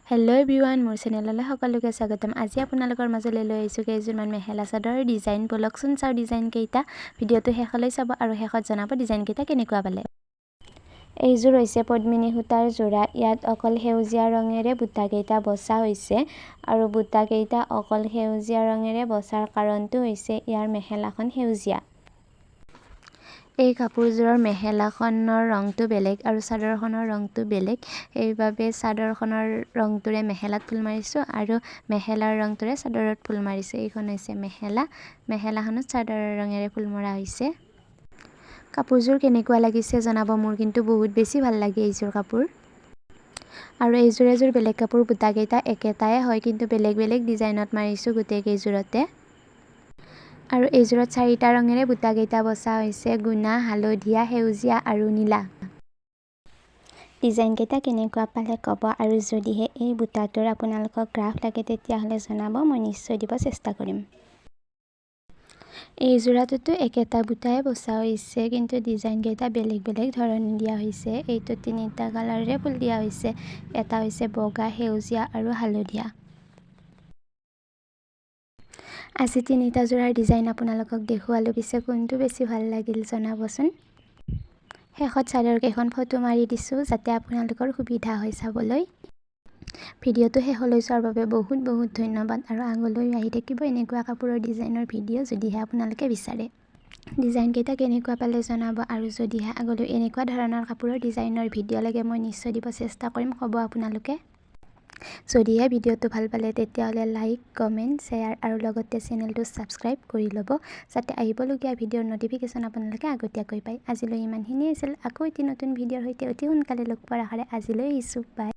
Hello' everyone, মোৰ চেনেললৈ সকলোকে স্বাগতম। আজি আপোনালোকৰ মাজলৈ লৈ আহিছোঁ কেইযোৰমান মেখেলা চাদৰৰ ডিজাইন। ব'লকচোন চাওঁ ডিজাইনকেইটা। ভিডিঅ'টো শেষলৈ চাব আৰু শেষত জনাব ডিজাইনকেইটা কেনেকুৱা পালে। এইযোৰ হৈছে পদ্মিনী সূতাৰ যোৰা। ইয়াত অকল সেউজীয়া ৰঙেৰে বুটাকেইটা বচা হৈছে আৰু বুটাকেইটা অকল সেউজীয়া ৰঙেৰে বচাৰ কাৰণটো হৈছে ইয়াৰ মেখেলাখন সেউজীয়া। এই কাপোৰযোৰৰ মেখেলাখনৰ ৰংটো বেলেগ আৰু চাদৰখনৰ ৰংটো বেলেগ। সেইবাবে চাদৰখনৰ ৰংটোৰে মেখেলাত ফুল মাৰিছোঁ আৰু মেখেলাৰ ৰংটোৰে চাদৰত ফুল মাৰিছোঁ। এইখন হৈছে মেখেলা। মেখেলাখনত চাদৰৰ ৰঙেৰে ফুল মৰা হৈছে। কাপোৰযোৰ কেনেকুৱা লাগিছে জনাব। মোৰ কিন্তু বহুত বেছি ভাল লাগে এইযোৰ কাপোৰ। আৰু এইযোৰ এযোৰ বেলেগ কাপোৰ। বুটাকেইটা একেটাই হয়, কিন্তু বেলেগ বেলেগ ডিজাইনত মাৰিছোঁ গোটেইকেইযোৰতে। আৰু এইযোৰত চাৰিটা ৰঙেৰে বুটাকেইটা বচা হৈছে: গুণা, হালধীয়া, সেউজীয়া আৰু নীলা। ডিজাইনকেইটা কেনেকুৱা পালে ক'ব আৰু যদিহে এই বুটাটোৰ আপোনালোকক গ্ৰাফ লাগে, তেতিয়াহ'লে জনাব, মই নিশ্চয় দিব চেষ্টা কৰিম। এই যোৰাটোতো একেটা বুটাই বচা হৈছে, কিন্তু ডিজাইনকেইটা বেলেগ বেলেগ ধৰণে দিয়া হৈছে। এইটোত তিনিটা কালাৰেৰে ফুল দিয়া হৈছে। এটা হৈছে বগা, সেউজীয়া আৰু হালধীয়া। আজি তিনিটা যোৰাৰ ডিজাইন আপোনালোকক দেখুৱালোঁ। পিছে কোনটো বেছি ভাল লাগিল জনাবচোন। শেষত চাদৰকেইখন ফটো মাৰি দিছোঁ, যাতে আপোনালোকৰ সুবিধা হয় চাবলৈ। ভিডিঅ'টো শেষলৈ চোৱাৰ বাবে বহুত বহুত ধন্যবাদ আৰু আগলৈ আহি থাকিব এনেকুৱা কাপোৰৰ ডিজাইনৰ ভিডিঅ', যদিহে আপোনালোকে বিচাৰে। ডিজাইনকেইটা কেনেকুৱা পালে জনাব আৰু যদিহে আগলৈ এনেকুৱা ধৰণৰ কাপোৰৰ ডিজাইনৰ ভিডিঅ' লাগে, মই নিশ্চয় দিব চেষ্টা কৰিম, ক'ব আপোনালোকে। যদিহে ভিডিঅ'টো ভাল পালে, তেতিয়াহ'লে লাইক, কমেণ্ট, শ্বেয়াৰ আৰু লগতে চেনেলটো ছাবস্ক্ৰাইব কৰি ল'ব, যাতে আহিবলগীয়া ভিডিঅ'ৰ ন'টিফিকেশ্যন আপোনালোকে আগতীয়াকৈ পায়। আজিলৈ ইমানখিনিয়ে আছিল। আকৌ এটি নতুন ভিডিঅ'ৰ সৈতে অতি সোনকালে লগ পোৱাৰ আশাৰে আজিলৈ আহিছোঁ। বাই।